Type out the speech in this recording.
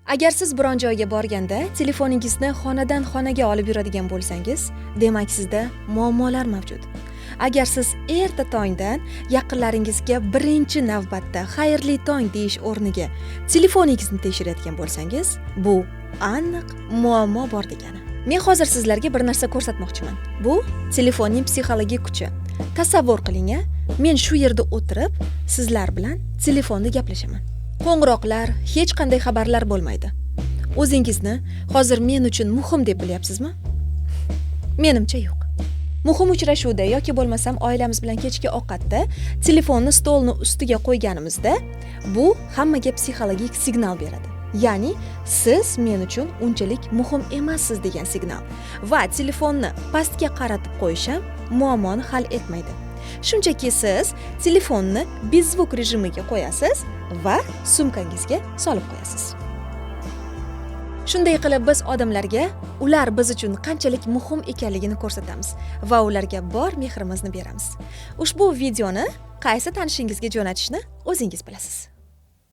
Agar siz biron joyga borganda telefoningizni xonadan xonaga olib yuradigan bo'lsangiz, demak, sizda muammolar mavjud. Agar siz erta tongdan yaqinlaringizga birinchi navbatda "Xayrli tong" deyish o'rniga telefoningizni tekshirayotgan bo'lsangiz, bu aniq muammo bor degani. Men hozir sizlarga bir narsa ko'rsatmoqchiman. Bu telefonning psixologik kuchi. Tasavvur qiling, a, men shu yerda o'tirib sizlar bilan telefonda gaplashaman. Qo'ng'iroqlar, hech qanday xabarlar bo'lmaydi. O'zingizni hozir men uchun muhim deb bilyapsizmi? Menimcha, yo'q. Muhim uchrashuvda yoki bo'lmasam oilamiz bilan kechki ovqatda telefonni stolni ustiga qo'yganimizda, bu hammaga psixologik signal beradi, ya'ni siz men uchun unchalik muhim emassiz degan signal. Va telefonni pastga qaratib qo'yish ham muammoni hal etmaydi. Shunchaki siz telefonni беззвук rejimiga qo'yasiz va sumkangizga solib qo'yasiz. Shunday qilib, biz odamlarga ular biz uchun qanchalik muhim ekanligini ko'rsatamiz va ularga bor mehrimizni beramiz. Ushbu videoni qaysi tanishingizga jo'natishni o'zingiz bilasiz.